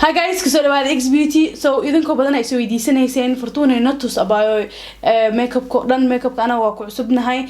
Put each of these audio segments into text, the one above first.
Hi guys, kusoo dhawaada X Beauty. So idinkoo badan ay soo weydiisanayseen Fortuna natus abayo makeupka oo dhan. Makeupka anaga waa ku cusubnahay,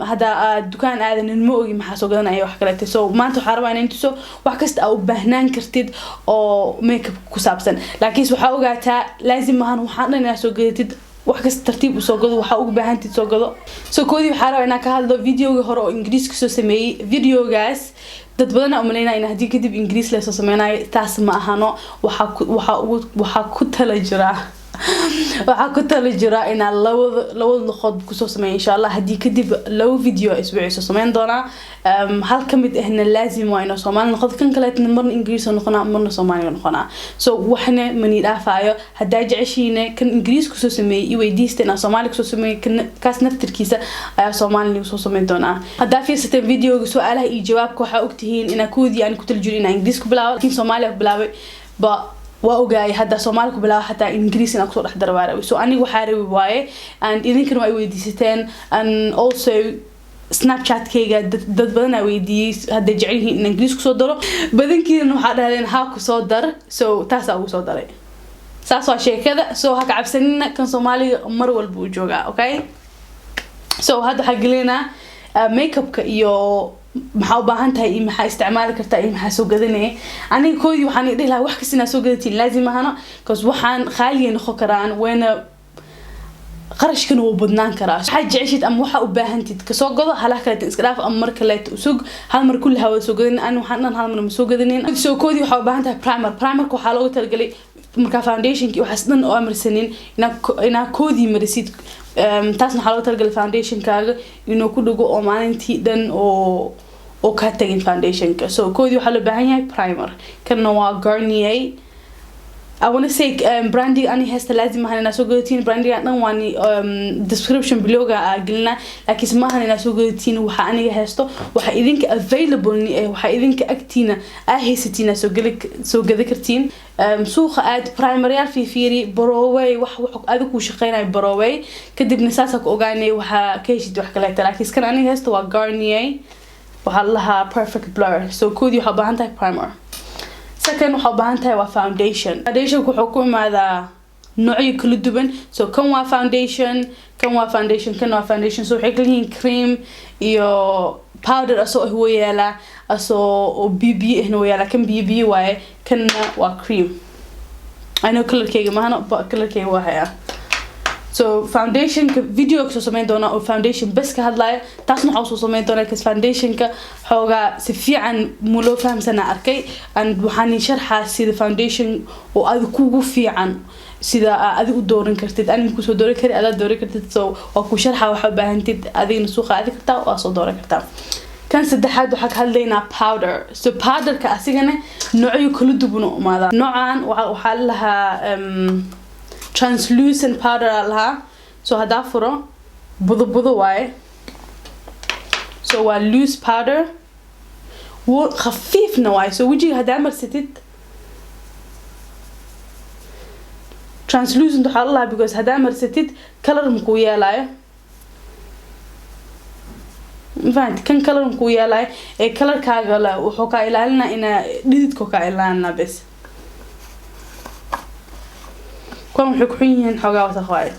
hadda aad dukaan aadanin ma ogi maxaa soo gadanaya wax kaleete. So maanta waxaa rabaa inaan tuso wax kasta aa u baahnaan kartid oo makeup ku saabsan, laakiinse waxaa ogaataa laazim maahan waxaan dhan inaad soo gadatid. Wax kasta tartiib usoo gado, waxaa ugu baahantid soo gado. So koodii waxaa rabaa inaan ka hadlo videoga hore oo Ingiriiska soo sameeyey. Videogaas dad badan aa umaleynaya in haddii kadib Ingiriis lasoo sameynayo. Taas ma ahano. Waxaa ku tala jiraa inaan labada luqood kusoo sameeyo, insha Allah. Haddii kadib laba video isbuuci soo sameyn doonaa. Hal kamid ahna laazim waa inuu Soomaali noqdo, kan kaleetna marna Ingiriis noqonaa, marna Soomaaliga noqonaa. So waxna mani dhaafayo. Haddaa jeceshiina kan Ingiriis kusoo sameeyey i weydiista inaan Soomaali kusoo sameeyey, kaas naftirkiisa ayaa Soomaali lagu soo sameyn doonaa. Haddaa fiirsateen videoga su-aalaha iyo jawaabka, waxaa ogtihiin inaa koodii aan ku tala jiro inaan Ingiriis ku bilaabo, laakiin Soomaaliya ku bilaabay. Ba waa ogaayay hadda Soomaali ku bilaabo, xataa Ingiriis inaan kusoo dhex daro waa rabi. So aniga waxaa rabi waaye, and idinkana waa i weydiisateen, and also Snapchatkayga dad badan aa weydiiyey hadday jecel yihiin in Ingiriis kusoo daro. Badankiina waxaa dhahdeen haa, kusoo dar. So taasaa ugu soo daray. Saas waa sheekada. So ha ka cabsanina, kan Soomaaliga mar walba uu joogaa. Okay, so hadda waxaa gelinaa makeupka iyo maxaa u baahan tahay iyo maxaa isticmaali kartaa iyo maxaa soo gadanaya. Aniga koodii waxaan dhihi lahaa wax kasta inaad soo gadatiin laazim ahano, cause waxaan qaaliya noqon karaan, wayna qarashkana wuu badnaan karaa. Waxaa jeceshid ama waxaa u baahantid kasoo gado, halaha kaleeta iska dhaaf ama mar kaleeta usug. Hal mar kulli hawada soo gadanin. Ani waxaan dhan hal mar ma soo gadanin. So koodii waxaa u baahan tahay primer. Primerka waxaa loogu talagalay markaa foundationki waxaas dhan oo amarsanin inaa koodii marisid. Taasna waxaa loogu talagalay foundationkaaga inuu ku dhigo oo maalintii dhan oo kaa tagin foundationka. So koodii waxaa loo baahan yahay primer. Kanna waa Garnier. I wanna say brandiga ani heesta laazim ahan inaa soo gadatiin. Brandiga dhan waan description belowga aa gelina, laakiinse ma ahan inaa soo gadatiin. Waxa aniga heesto, waxa idinka available ni eh, waxa idinka agtiina aa haysatiin aa soo gada kartiin. Suuqa aad, primeryaal fiifiiri, barowey wax adiga kuu shaqeynayo barowey, kadibna saasaa ku ogaanay waxaa ka heshid wax kaleeta. Laakiin kan aniga heesto waa Garnier, waxaa la lahaa Perfect Blur. So koodii waxaa u baahan tahay primer. Second waxaa u baahan tahay waa foundation. Foundationka wuxuu ku imaadaa noocyo kala duwan. So kan waa foundation, kan waa foundation, kan waa foundation. So waxay kala yihiin cream iyo powder. Asoo ah wuu yaalaa, asoo oo biyo biyo ahna wuu yaalaa. Kan biyo biyo waaye, kanna waa cream. I know colorkeyga mahano, but colorkeyga waa hayaa. So foundationka video kasoo sameyn doona oo foundation bes ka hadlaya. Taasna waxaa usoo sameyn doonaa kas foundationka xoogaa si fiican mu loo fahamsanaa arkay, and waxaan sharxaa sida foundation oo adi kugu fiican, sida adi u dooran kartid. Ani kusoo dooran kari, adaa dooran kartid. So waa ku sharxa waxaa u baahantid, adigna suuqa aadi kartaa, waa soo dooran kartaa. Kan saddexaad waxaa ka hadlaynaa powder. So powderka asigana noocyo kala duwan u imaadaa. Noocan waxaa la lahaa translucent powder aa lahaa. So haddaa furo, budo budo waaye. So waa loose powder, wuu khafiifna waaye. So wejiga haddaa marsatid, translucent waxaa la lahaa because haddaa marsatid color makuu yeelaayo. Ma fahanti? Kan color makuu yeelaayo ee colorkaaga la wuxuu kaa ilaalinaa inaa dhididka kaa ilaalinaa bes. Kuwan waxay ku xun yihiin xoogaa wasaq waaye,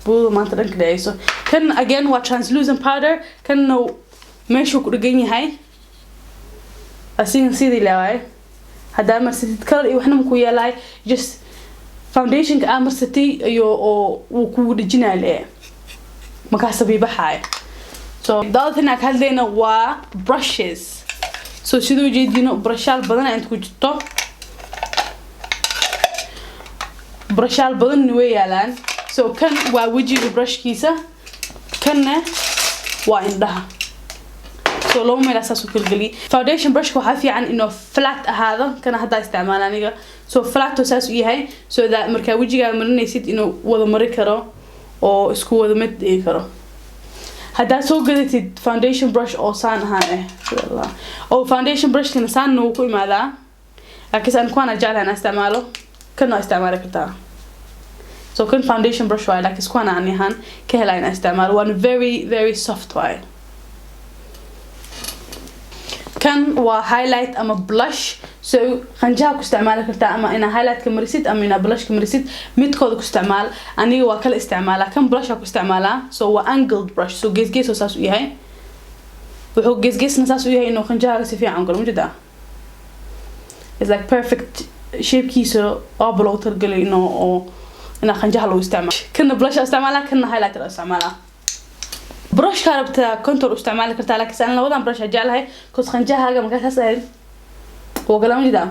buuda maanta dhanka dhaceyso. Kan again waa translucent powder. Kanna meeshuu ku dhegan yahay asigan sidii le waaye. Haddaa marsatid color iyo waxna makuu yeelaay, just foundationka aa marsatay iyo oo wuu kugu dhejinaa le, markaa sabiibaxaayo. So the other thing aan ka hadlayna waa brushes. So sidoo jeedino brushaal badan inta ku jirto, brushaal badanna way yaalaan. So kan waa wejiga brushkiisa, kanna waa indhaha. So laba meel saas u kala geliyay. Foundation brushka waxaa fiican inuu flat ahaado. Kana haddaa isticmaala aniga, so flat oo saas u yahay, so that markaa wejigaaga marinaysid inuu wada mari karo oo isku wada mid dhigi karo. Haddaad soo gadatid foundation brush oo saan ahaan eh, oo foundation brushkana saanna wuu ku imaadaa, laakiinse aan kuwaana jeclahay inaan isticmaalo. Kan waa isticmaali kartaa. So kan foundation brush waaye, laakiin kuwaana ani ahaan ka helaa inaan isticmaalo, waana very very soft waaye. Kan waa highlight ama blush. So qanjaha ku isticmaali kartaa ama inaa highlightka marisid ama inaa blushka marisid, midkooda ku isticmaal. Aniga waa kala isticmaalaa. Kan blusha ku isticmaalaa. So waa angled brush, so gees gees oo saas u yahay. Wuxuu gees geesna saas u yahay inuu qanjahaaga si fiican galo. Mujida, it's like perfect shapekiisa, waaba loogu talagalay inuu oo inaa qanjaha lagu isticmaalo. Kana blusha isticmaalaa, kana highlighter isticmaalaa. Brushka rabta contour u isticmaali kartaa, laakiin aan labadan brush aan jeclahay, 'cause qanjahaaga markaa saas ahayd wuu galaa. Mujida,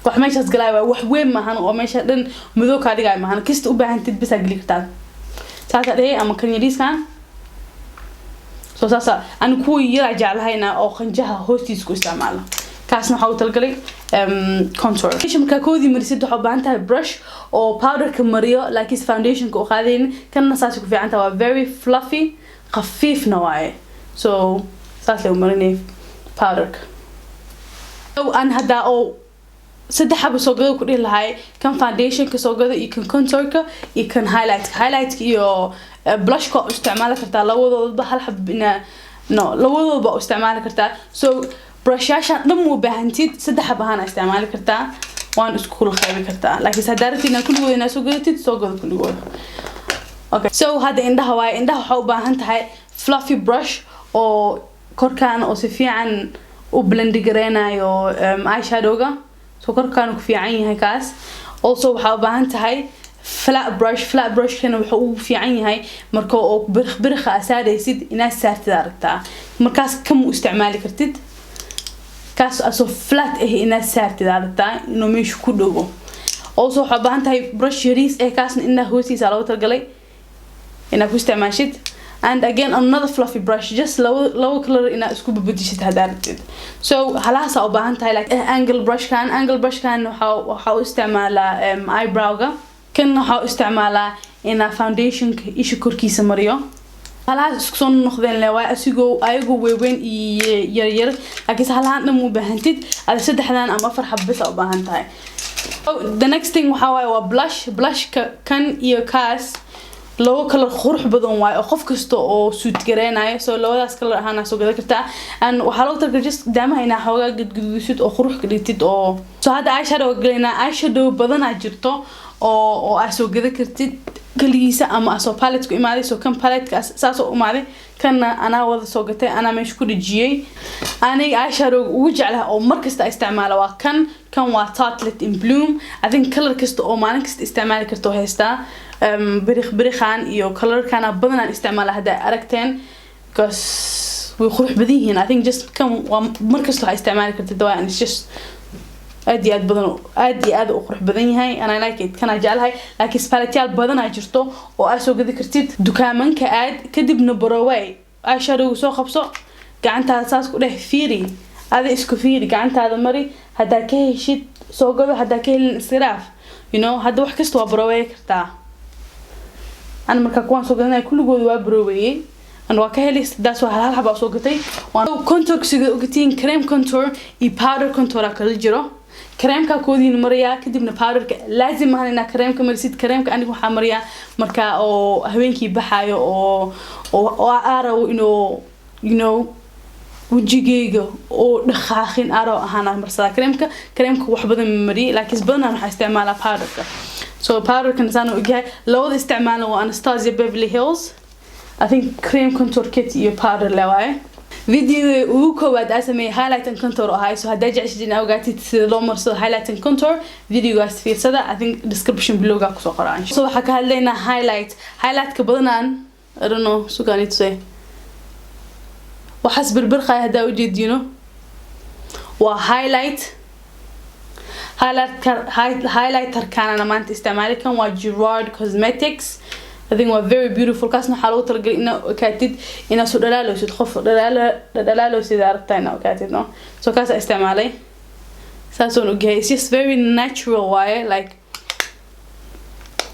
wax meeshaas galaayo waa wax weyn maahan oo meesha dhan madow kaa dhigaayo maahan. Kasta u baahantid bisaa geli kartaa. Saasaa dhehey ama kan yariiskan. So saasa ani kuwa yaraa jeclahayna oo qanjaha hoostiisa ku isticmaalo. Kaasna waxaa u talagalay contour. Markaa koodii marisid, waxaa u baahan tahay brush oo powderka mariyo, laakiinse foundationka u qaadaynin. Kanna saasay ku fiican tahay, waa very fluffy, khafiifna waaye. So saas lay u marinay powderka. Aan haddaa oo saddex xabo soo gado ku dhihi lahay: kan foundationka soo gado, iyo kan contourka, iyo kan highlightka. Highlightka iyo blushka u isticmaali kartaa labadoodaba hal xab ina no, labadoodaba u isticmaali kartaa. So brushyaashan dhan muu baahantid, saddex xab ahaan isticmaali kartaa, waan isku kula qaybi kartaa. Laakiinse haddaa rabtid inaa kulligood inaa soo gadatid, soo gado kulligood. Okay, so hadda indhaha waaye. Indhaha waxaa u baahan tahay fluffy brush oo korkaan oo si fiican u blend gareynayo eyeshadowga. So korkaan ku fiican yahay kaas. Also waxaa u baahan tahay flat brush. Flat brushkana wuxuu ugu fiican yahay marka oo birq birqa asaaraysid inaad saartid aragtaa, markaas kama u isticmaali kartid. Kaas asoo flat ah inaad saartid aragtaa inuu meesha ku dhowo. Also waxaa u baahan tahay brush yariis eh, kaasna indhaha hoostiisa loogu talagalay inaad ku isticmaashid. And again, another fluffy brush, just labo labo color inaad isku babadishid haddaa rabtid. So halahaasaa u baahan tahay. Like angle brushkan, angle brushkan waxaa u isticmaalaa eyebrowga. Kan waxaa u isticmaalaa inaa foundationka isha korkiisa mariyo. Halahaas isku soo noqdeen le waay, asigoo ayagoo weeweyn iyo yaryar, laakiinse halahaan dhan u baahantid ada, saddexdan ama afar xabo bes aa u baahan tahay. Oh, the next thing waxaa waaye waa blush. Blushka kan iyo kaas labo color qurux badan waaye oo qof kasta oo suit gareynayo. So labadaas color ahaan soo gadan kartaa. And waxaa loogu talagalay just daamaha inaa xoogaa gadgaduusid oo qurux ka dhigtid. Oo so hadda eyeshadow galaynaa. Eyeshadow badanaa jirto oo aad soo gadan kartid kaligiisa ama asoo palette ku imaaday. So kan palette saas oo imaaday, kanna anaa wada soo gatay, anaa meesha ku dhejiyey. Aniga eyeshadow ugu jeclahay oo markasta isticmaala waa kan. Kan waa Tartelette in Bloom. I think color kasta oo maalin kasta isticmaali karta oo haystaa. Biriq biriqan iyo colorkana badanaan isticmaala haddaa aragteen, because way qurux badan yihiin. I think just kan waa markasta waxaa isticmaali kartid waa, and it's just aad iyo aad badan, aad iyo aad u qurux badan yahay, and I like it. Kana jeclahay, laakiin paletyaal badanaa jirto oo aad soo gadi kartid dukaamanka aad. Kadibna baroway eyeshadow soo qabso, gacantaada saas ku dheh, fiiri, ada isku fiiri, gacantaada mari. Haddaa ka heshid soo gado, haddaa ka helin iskiraaf. Hadda wax kasta waa barowey kartaa. Ana markaa kuwaan soo gadanaya kulligood waa baroweeyey and waa ka helay. Daas waa hal hal xabaa soo gatay. Contour sida ogatiin, cream contour iyo powder contour aa kala jiro. Kareemka koodiina mariyaa, kadibna powderka. Laazim maahan inaa kareemka marisid. Kareemka aniga waxaa mariyaa markaa oo habeenkii baxaayo oo aa rabo inuu wejigayga oo dhaqaaqin aaraw ahaan marsadaa kareemka. Kareemka wax badan ma mariyay, laakiin badanaan waxaa isticmaalaa powderka. So powderkan saan u egyahay. Labada isticmaalan waa Anastasia Beverly Hills, I think cream contour kit iyo powder le waaye. Videoga ugu koowaad aa sameeyay highlight and contour ahay. So haddaa jeceshid in ogaatid sida loo marsado highlight and contour, videogaas fiirsada. I think description belowga kusoo qoraa. So waxaa ka hadlaynaa highlight. Highlightka badanaan, I don't know, sugaani tusay waxaas birbirqaya haddaa ujeedino waa highlight. Highlighterkanana maanta isticmaali. Kan waa Gerard Cosmetics. I think waa very beautiful. Kaasna waxaa loogu talagalay inaa okaatid inaa soo dhalaalowsid, qof dhalaalowsid aragtaa inaa okaatid, no? So kaasaa isticmaalay, saasoo ogyahay. It's just very natural waaye. Like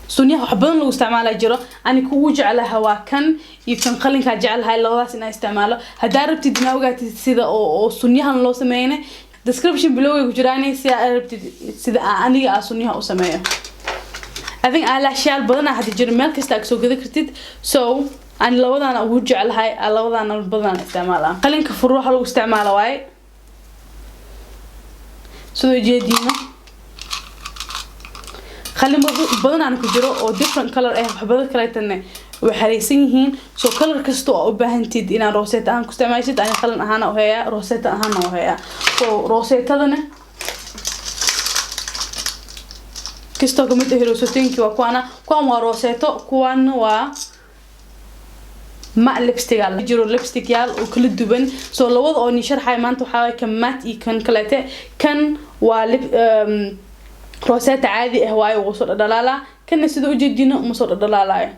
sunyaha wax badan lagu isticmaala jiro, ani kugu jeclaha waa kan iyo kan qalinkaa jeclahay, labadaas inaa isticmaalo. Haddaa rabtid inaa ogaatid sida oo sunyahan loo sameeyna, description bilowgay ku jiraan, si aa rabtid sida aniga aa sunyaha u sameeyo. I think eyelashyaal badanaa hadda jiro, meel kasta aad soo gada kartid. So ani labadaana ugu jeclahay, labadaana badanaan isticmaalaa. Qalinka fur waxa lagu isticmaala waaye. Sidoo jeediina, qalin badan aan ku jiro oo different color ah, wax badan kaleetana way xareysan yihiin. So color kasta oo u baahantid inaad rosette ahaan ku isticmaashid, ani qalin ahaan u hayaa, rosette ahaan u hayaa. So rosettadana kastoo kamid ah rosetooyinkii waa kuwaana. Kuwan waa roseto, kuwan waa matte lipstick aa jiro, lipstick yaal oo kala duwan. So labada oo ni sharxay maanta waxaa waaye kan matte iyo kan kaleete. Kan waa lip rosetta caadi ah waayo, wuu soo dhadhalaalaa. Kanna sida ujeedino uma soo dhadhalaalayo.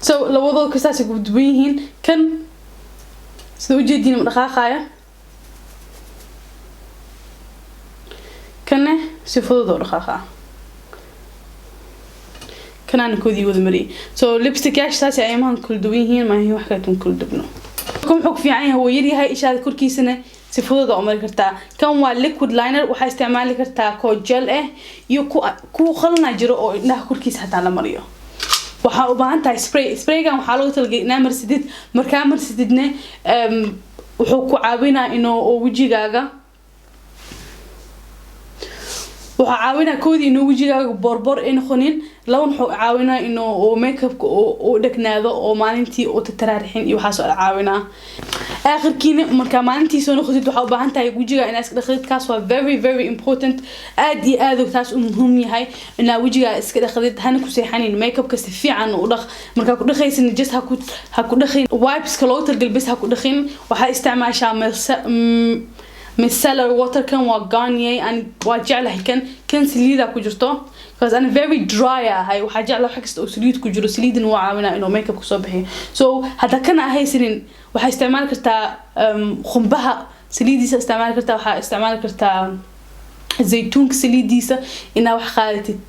So labadooda kastaasay ku duwan yihiin. Kan sida ujeedino ma dhaqaaqayo, kanna si fudud oo dhaqaaqaa. Kanaana koodii wada mariyay. So lipstick yaasha saasay ayamahan kala duwan yihiin, maahin wax kaleetan kala dubno. Kan wuxuu ku fiican yahay wuu yaryahay, ishaada korkiisana si fudud oo mari kartaa. Kan waa liquid liner, waxaa isticmaali kartaa koo gel ah iyo kuwa qalina jiro oo indhaha korkiisa hataa la mariyo. Waxaa u baahan tahay spray. Spraygan waxaa loogu talagalay inaa marsidid. Markaa marsididne, wuxuu ku caawinaa inuu wejigaaga, wuxuu caawinaa koodii inuu wejigaaga borbor ay noqonin, laban wuxuu caawinaa inuu makeupka uu dhegnaado oo maalintii uu tataraarixin iyo waxaas oo caawinaa. Aakhirkiina markaa maalintii soo noqotid, waxaa u baahan tahay wejiga inaad iska dhaqdid. Kaas waa very very important, aad iyo aad taas u muhiim yahay inaa wejigaa iska dhaqdid. Hana ku seexanin makeupka, si fiican u dhaq. Markaa ku dhaqaysin, just ha ku dhaqin wipeska loogu talagalay bes ha ku dhaqin. Waxaa isticmaashaa micellar water. Kan waa Garnier, aan waa jeclahay kan. Kan saliida ku jirto because I'm very dry ahay. Waxaa jeclahay wax kasta oo saliid ku jiro. Saliidina waa caawinaa inuu makeup kusoo bixiyo. So hadda kana ahaysanin, waxaa isticmaali kartaa qumbaha saliidiisa isticmaali kartaa, waxaa isticmaali kartaa zaytuunka saliidiisa. Inaa wax qaadatid,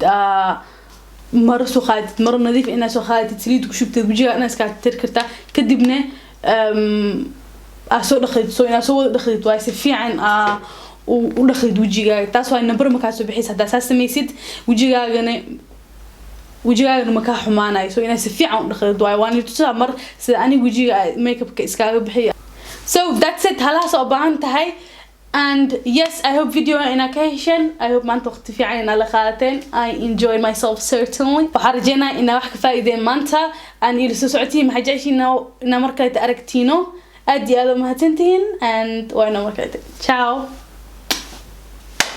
maro soo qaadatid, maro nadiif inaa soo qaadatid, saliid ku shubtid, wejiga inaa iska tiri kartaa, kadibna aa soo dhaqdid. So inaa soo wada dhaqdid waaye, si fiican aa u dhaqdid wejigaaga. Taas waa number markaa soo bixaysa. Haddaa saas samaysid, wejigaagana makaa xumaanayo. So inaa si fiican u dhaqdid waaye. Waan tusaa mar sida aniga wejiga makeupka iskaaga bixiya. So that's it, halahaas oo baahan tahay. And yes, I hope video inaa ka hesheen. I hope maanta waqti fiican inaa la qaadateen. I enjoyed myself certainly. Waxaan rajeynaya inaa wax ka faa'iideen maanta aan ila soo socotiin. Maxaa jeceshiin inaa mar kaleeta aragtiino? Aad iyo aad u mahadsantihiin, and waa inaa mar kaleeta. Ciao.